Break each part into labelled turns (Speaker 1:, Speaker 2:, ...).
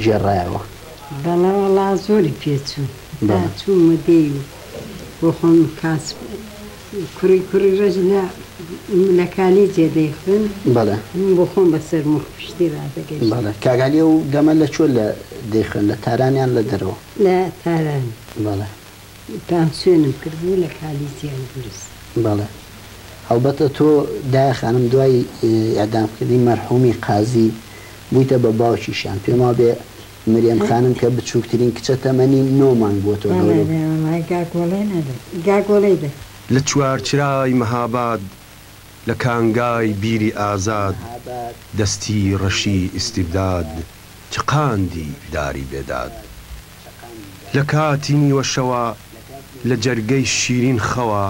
Speaker 1: گێڕایەوە.
Speaker 2: بەڵێ وەڵا زۆری پێ چوو تا چوومە دێی و بۆ خۆم کاسب کوڕی کوڕی ڕەش لە لە کالیجێ دەیخوێند
Speaker 1: بەڵێ.
Speaker 2: من بۆ خۆم بە سەر مخ پشتی ڕادەگەیشتم.
Speaker 1: بەڵێ کاک عەلی ئەو دەمە لە کوێ لە دەیخوێند لە تاران یان لە دەرەوە؟
Speaker 2: لە تاران.
Speaker 1: بەڵێ.
Speaker 2: پانسیۆنم کردبوو لە کالیجی ئەلبورز.
Speaker 1: بەڵێ. هەڵبەتە تۆ دایە خانم دوای ئیعدام کردنی مەرحوومی قازی بوویتە بە باوکیشیان. پێم وابێ مریەم خانم کە بچووکترین کچە تەمەنی نۆ مانگ بووە تۆ
Speaker 2: بەڵێ
Speaker 1: گەورە
Speaker 2: بێ وەڵای گاگۆڵێ نەدە گاگۆڵەی دە.
Speaker 3: لە چوارچرای مەهاباد، لە کانگای بیری ئازاد، دەستی ڕەشی ئیستیبداد، چەقاندی داری بێداد. لە کاتی نیوە شەوا، لە جەرگەی شیرین خەوا،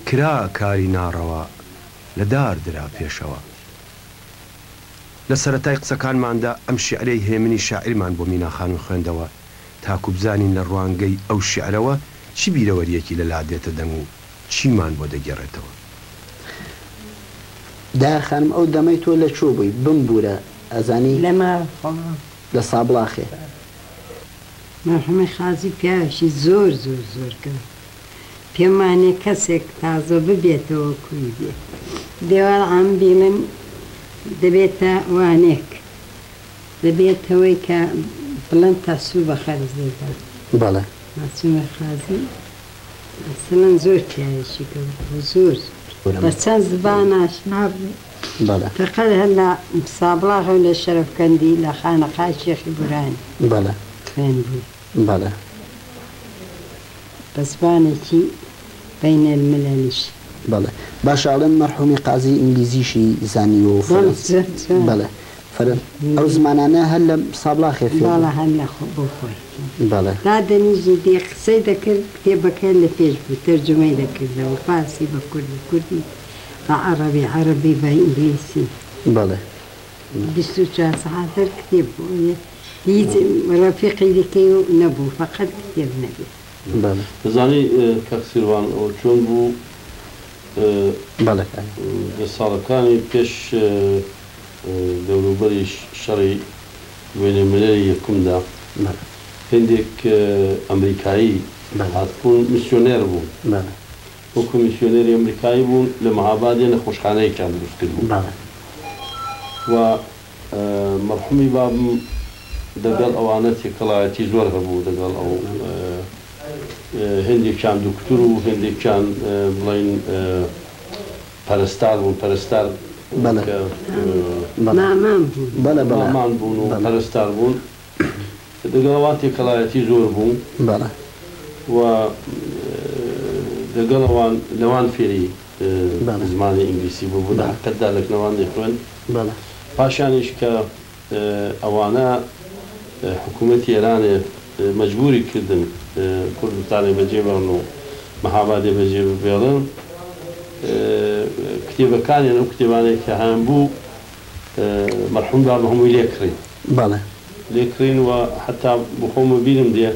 Speaker 3: کرا کاری ناڕەوا، لە دار درا پێشەوا. لە سەرەتای قسەکانماندا ئەم شیعرەی هێمنی شاعیرمان بۆ مینا خانم خوێندەوە تاکو بزانین لە ڕوانگەی ئەو شیعرەوە چ بیرەوەرییەکی لە لا دێتە دەنگ و چیمان بۆ دەگێڕێتەوە.
Speaker 1: دایە خانم ئەو دەمەی تۆ لە کوێ بووی؟ بمبوورە ئەزانی.
Speaker 2: لە ماڵ خۆمان.
Speaker 1: لە سابڵاخێ.
Speaker 2: مەرحومی قازی پیاوێکی زۆر زۆر زۆر گەورە پێم وانیە کەسێک تازە ببێتەوە کوی بێ دێوار عام بیڵێم دەبێتە وانێک دەبێتەوەی کە بڵێن تا سوو بە خەرج دەیدا.
Speaker 1: بەڵێ.
Speaker 2: مەعسومە قازی ئەسڵەن زۆر پیاوێکی گەورە بوو زۆر زۆر بە چەند زبان ئاشنا بوو.
Speaker 1: بەڵێ.
Speaker 2: فەقەت هەر لە سابڵاغ و لە شەرەفکەندی لە خانەقای شێخی بورهانی.
Speaker 1: بەڵێ.
Speaker 2: خوێندبووی.
Speaker 1: بەڵێ.
Speaker 2: بە زبانێکی بەینەلملەلیش.
Speaker 1: بەڵێ. باشە ئەڵێن مەرحومی قازی ئینگلیزیشی زانیوە و
Speaker 2: بەڵێ
Speaker 1: فەرەنسی.
Speaker 2: زۆر جوان.
Speaker 1: بەڵێ. فەرەن ئەو زمانانە هەر لە سابڵاخێ فێر
Speaker 2: بەڵێ
Speaker 1: بوو.
Speaker 2: هەر لە خۆ بۆ خۆی.
Speaker 1: بەڵێ.
Speaker 2: دادەنیشت دێ قسەی دەکرد کتێبەکە لە پێش بوو تەرجومەی دەکردەوە فارسی بە کوردی کوردی بە عەڕەبی عەڕەبی بە ئینگلیسی.
Speaker 1: بەڵێ.
Speaker 2: 24 سەعات هەر کتێب بوو هیچ ڕەفیقی دیکەی نەبوو فەقەت کتێب نەبێ.
Speaker 1: بەڵێ.
Speaker 4: دەزانی کاک سیروان ئەوە چۆن بوو؟
Speaker 1: بەڵێ کاکە.
Speaker 4: لە ساڵەکانی پێش دەوروبەری شەڕی بەینەلمیلەلی یەکمدا
Speaker 1: بەڵێ.
Speaker 4: هێندێک ئەمریکایی
Speaker 1: بەڵێ.
Speaker 4: هاتبوون میسیۆنێر بوون.
Speaker 1: بەڵێ.
Speaker 4: وەکوو میسیۆنێری ئەمریکایی بوون لە مەهابادێ نەخۆشخانەیەکیان دروست کردبوو.
Speaker 1: بەڵێ.
Speaker 4: و مەرحوومی بابم دەگەڵ ئەوانە تێکەڵایەتی زۆر هەبوو دەگەڵ ئەو هێندێکیان دوکتور و هێندێکیان بڵێین پەرستار بوون پەرستار
Speaker 1: بەڵێ.
Speaker 4: کە
Speaker 1: بەڵێ.
Speaker 2: مامان بوون.
Speaker 1: بەڵێ بەڵێ.
Speaker 4: مامان بوون و
Speaker 1: بەڵێ.
Speaker 4: پەرستار بوون دەگەڵ ئەوان تێکەڵایەتی زۆر بوو.
Speaker 1: بەڵێ.
Speaker 4: و دەگەڵ ئەوان لەوان فێری
Speaker 1: بەڵێ.
Speaker 4: زمانی ئینگلیسی بوو بوو لە
Speaker 1: بەڵێ.
Speaker 4: حەقیقەتدا لەکنەوان دەیخوێند.
Speaker 1: بەڵێ.
Speaker 4: پاشانیش کە ئەوانە حکوومەتی ئێرانێ مەجبووری کردن کوردستانێ بەجێ بێڵن و مەهابادێ بەجێ ببێڵن، کتێبەکانیان ئەو کتێبانەی کە هەیان بوو مەرحووم بابم هەمووی لێ کڕین.
Speaker 1: بەڵێ.
Speaker 4: لێ کڕین و حەتا بۆ خۆم وەبیرم دێ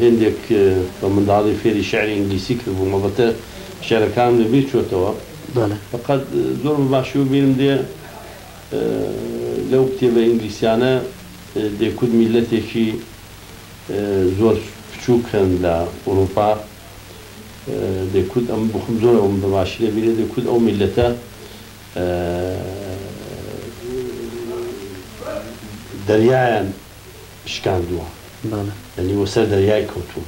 Speaker 4: هێندێک بە منداڵی فێری شیعری ئینگلیسی کردبووم، ئەڵبەتە شیعرەکانم لە بیر چۆتەوە.
Speaker 1: بەڵێ.
Speaker 4: فەقەت زۆر بە باشی وەبیرم دێ لەو کتێبە ئینگلیسیانە دەیکوت میللەتێکی زۆر بچووک هەن لە ئورووپا، دەیکوت ئەم بخۆم زۆر ئەوم بە باشی لە بیرە دەیکوت ئەو میللەتە دەریایان شکاندووە.
Speaker 1: بەڵێ.
Speaker 4: یانی وەسەر دەریای کەوتوون.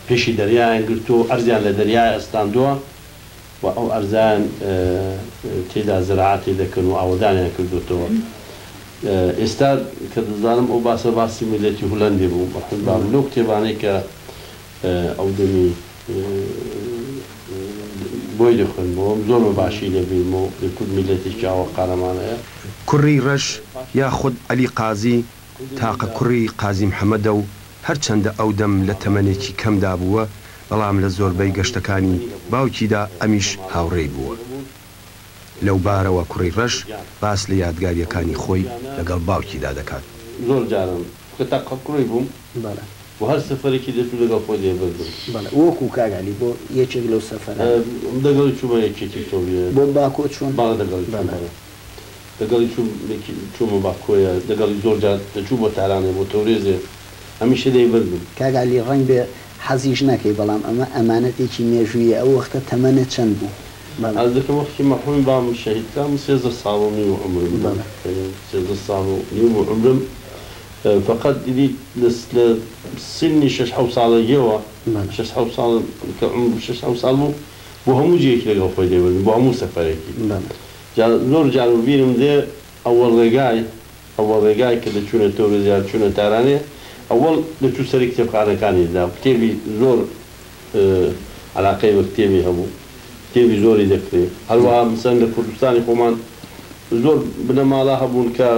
Speaker 4: پێشی دەریایان گرتووە و ئەرزیان لە دەریای ئەستاندووە و ئەو ئەرزایان تێدا زراعەتێ دەکەن و ئاوەدانیان کردۆتەوە. ئێستا کە دەزانم ئەو باسە باسی میللەتی هولەندی بوو، مەرحوم بابم لەو کتێبانەی کە ئەو دەمی بۆی دەخوێندمەوە زۆر بە باشی لەبیرمە و دەکوت میللەتێکی ئاوا قارەمانەیە.
Speaker 3: کوڕی ڕەش یاخود عەلی قازی تاقە کوڕی قازی محەمەدە و هەرچەندە ئەو دەم لە تەمەنێکی کەمدا بووە، بەڵام لە زۆربەی گەشتەکانی باوکیدا ئەمیش هاوڕێی بووە. لەو بارەوە کوڕی ڕەش باس لە یادگارییەکانی خۆی لەگەڵ باوکیدا دەکات.
Speaker 4: زۆر جاران چونکە تاقە کوڕی بووم
Speaker 1: بەڵێ.
Speaker 4: و هەر سەفەرێکی دەچوو لەگەڵ خۆی دەیبردم.
Speaker 1: بەڵێ. وەکوو کاک عەلی بۆ یەکێک لەو سەفەرانە.
Speaker 4: دەگەڵی چوومە یەکێتی سۆڤیەت.
Speaker 1: بۆ باکۆ چوون؟
Speaker 4: بەڵێ دەگەڵی چووم
Speaker 1: بەڵێ.
Speaker 4: بەڵێ. دەگەڵی چووم چوومە باکۆیە، دەگەڵی زۆر جار دەچوو بۆ تارانێ، بۆ تەورێزێ، هەمیشە دەیبردم.
Speaker 1: کاک عەلی ڕەنگبێ حەزیش نەکەی بەڵام ئەمە ئەمانەتێکی مێژوویە ئەو وەختە تەمەنت چەند بوو؟ بەڵێ.
Speaker 4: عەرز دەکەم وەختی مەرحومی بابم شەهید کرا من 13 ساڵ و نیو عومرم بوو،
Speaker 1: بەڵێ.
Speaker 4: یانی 13 ساڵ و نیو بوو عومرم، فەقەت ئیدی لە لە سنی شەش حەوت ساڵەگیەوە،
Speaker 1: بەڵێ.
Speaker 4: شەش حەوت ساڵ کە عومرم شەش حەوت ساڵ بوو بۆ هەموو جێیەکی لەگەڵ خۆی دەیبردم، بۆ هەموو سەفەرێکی.
Speaker 1: بەڵێ.
Speaker 4: جا زۆر جار وەبیرم دێ ئەوەڵ ڕێگای ئەوەڵ ڕێگای کە دەچوونە تەورێز یا دەچوونە تارانێ ئەوەڵ دەچوو سەری کتێبخانەکانی دەدا کتێبی زۆر عەلاقەی بە کتێبی هەبوو کتێبی زۆری دەکرێ هەروەها مەسەلەن لە کوردستانی خۆمان زۆر بنەماڵە هەبوون کە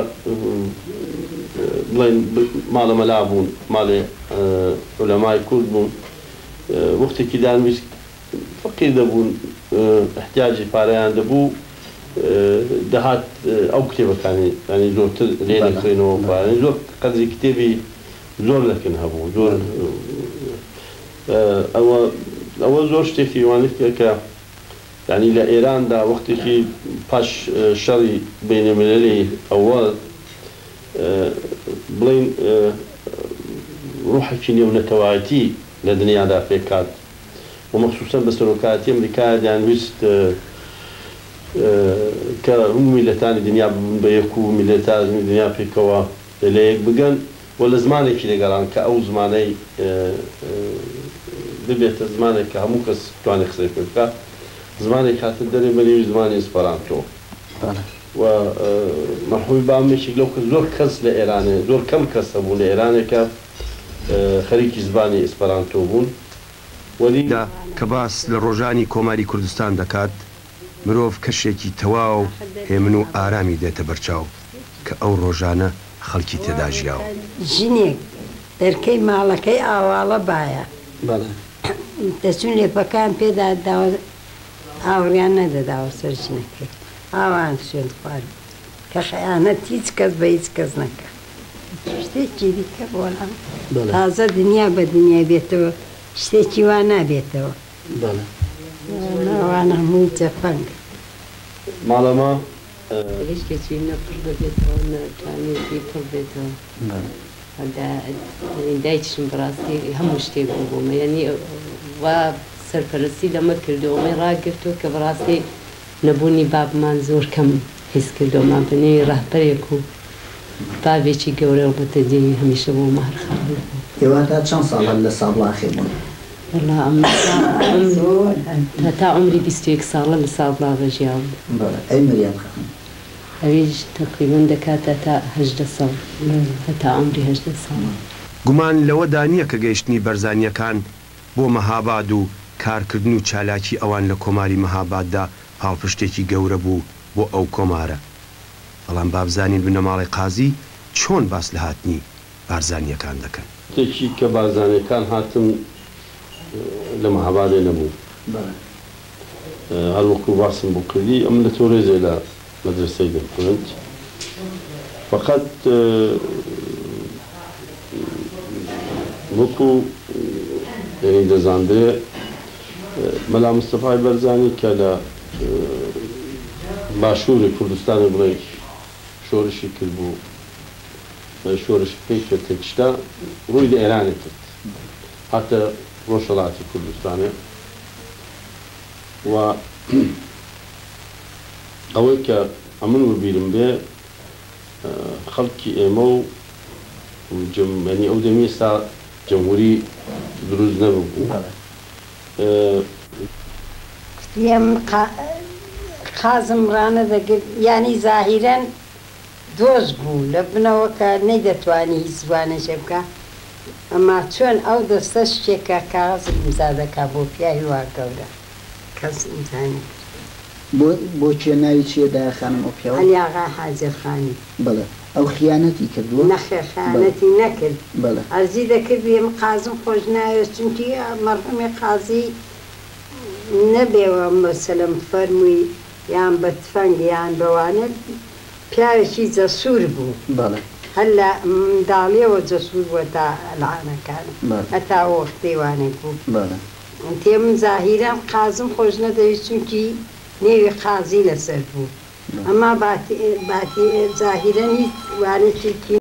Speaker 4: بڵێن ماڵە مەلا بوون ماڵێ عولەمای کورد بوون وەختێکی دانویست فەقیر دەبوون ئیحتیاجی پارەیان دەبوو دەهات ئەو کتێبەکانی یانی زۆرتر لێ دەکڕینەوە پارەی زۆر قەدری کتێبی زۆر لەکن هەبوو زۆر ئەوە ئەوە زۆر شتێکی وانە کە یانی لە ئێراندا وەختێکی پاش شەڕی بەینەلمیلەلی ئەوەل بڵێین ڕوحێکی نێونەتەوایەتی لە دنیادا پێکهات و مەخسوسەن بە سەرۆکایەتی ئەمریکایە دەیانویست کە هەموو میللەتانی دنیا ببن بە یەک و میللەتانی دنیا پێکەوە لە یەک بگەن و لە زمانێکی دەگەڕان کە ئەو زمانەی ببێتە زمانێک کە هەموو کەس بتوانێت قسەی پێ بکات، زمانێک هاتە دەرێ بە نێوی زمانی ئیسپەرانتۆ. و مەرحومی بابم یەکێک لەو کەس زۆر کەس لە ئێرانێ زۆر کەم کەس هەبوون لە ئێرانێ کە خەریکی زبانی ئیسپەرانتۆ بوون وەلی.
Speaker 3: دا کە باس لە ڕۆژانی کۆماری کوردستان دەکات، مرۆڤ کەشێکی تەواو هێمن و ئارامی دێتە بەرچاو کە ئەو ڕۆژانە خەڵکی تێدا ژیاوە.
Speaker 2: ژنێک دەرکەی ماڵەکەی ئاواڵە بایە. دەچوون لێپەکەیان پێدا داوە ئاوڕیان نەدەداوە سەر ژنەکەی. ئاوایان سوێند خواردبوو کە خەیانەت هیچ کەس بە هیچ کەس نەکا. شتێکی دیکە بۆڵام تازە دنیا بە دنیای بێتەوە شتێکی وا نابێتەوە. ئەوانە هەمووی جەفەنگە.
Speaker 4: ماڵەمە.
Speaker 5: هیچ کەچی نە پڕ دەبێتەوە نە توانیویەتی پڕ بێتەوە. دایکیشم بەڕاستی هەموو شتێک بوو بۆ من یانی وا سەرپەرستی لەمە کردووە ئەمەی ڕاگرتووە کە بەڕاستی نەبوونی بابمان زۆر کەم هیست کردووە مان بە نێوی ڕەهبەرێک و بابێکی گەورەوە بۆتە دی هەمیشە بۆ مە هەر خاوەن بوو.
Speaker 1: ئێوە هەتا چەند ساڵ هەر لە سابڵاخێ بوون؟
Speaker 5: وەڵا ئەمن تا عومری هەتا عومری 21 ساڵە لە سابڵاغە ژیاوم.
Speaker 1: بەڵێ ئەی مریەم خانم؟
Speaker 5: ئەویش تەقریبەن دەکاتە تا 18 ساڵ هەتا عومری 18 ساڵ.
Speaker 3: گومان لەوەدا نییە کە گەیشتنی بەرزانییەکان بۆ مەهاباد و کارکردن و چالاکی ئەوان لە کۆماری مەهاباددا پاڵپشتێکی گەورە بوو بۆ ئەو کۆمارە. بەڵام با بزانین بنەماڵەی قازی چۆن باس لە هاتنی بارزانییەکان دەکەن.
Speaker 4: وەختێکی کە بارزانییەکان هاتن لە مەهابادێ نەبووم. هەر وەکوو باسم بۆ کردی ئەمن لە تەورێزێ لە مەدرەسەی دەمخوێند. فەقەت وەکوو یانی دەزاندرێ مەلا مستەفای بەرزانی کە لە باشووری کوردستانی بڵێ شۆرشی کردبوو، شۆرشەکەی کە تێکشکا ڕووی لە ئێرانێ کرد، هاتە ڕۆژهەڵاتی کوردستانێ و ئەوەی کە ئەمن وەبیرم بێ خەڵکی ئێمە و یانی ئەو دەمی ئێستا جەمهووری دروست نەببوو.
Speaker 2: کوتیم قازم ڕانەدەگرت یانی زاهیرەن دۆست بوو لە بنەوە کە نەیدەتوانی هیچ زوانێکێ بکا ئەما چۆن ئەو دەستە شتێکە کاغەز ئیمزا دەکا بۆ پیاوی وا گەورە کەس ئیمزای نەکرد.
Speaker 1: بۆ بۆ کێ ناوی چیە دایە خانم ئەو پیاوە؟
Speaker 2: عەلی ئاغای حاجیرخانی.
Speaker 1: بەڵێ ئەو خیانەتی کردووە؟
Speaker 2: نەخێر خیانەتی نەکرد
Speaker 1: بەڵێ.
Speaker 2: عەرزی دەکرد ئێمە قازم خۆش ناوێ چونکی مەرحومی قازی نەبێوە مەسەلەن فەرمووی یان بە تفەنگ یان بەوانە پیاوێکی جەسوور بوو.
Speaker 1: بەڵێ.
Speaker 2: هەر لە منداڵیەوە جەسوور بووە تا ئەلعانەکان
Speaker 1: بەڵێ.
Speaker 2: هەتا ئەو وەختەی وانەی بوو.
Speaker 1: بەڵێ.
Speaker 2: تێ من زاهیرەن قازم خۆش نەدەویست چونکی نێوی قازی لەسەر بوو. ئەما باتی باتی زاهیرەن هیچ وانەشێکی.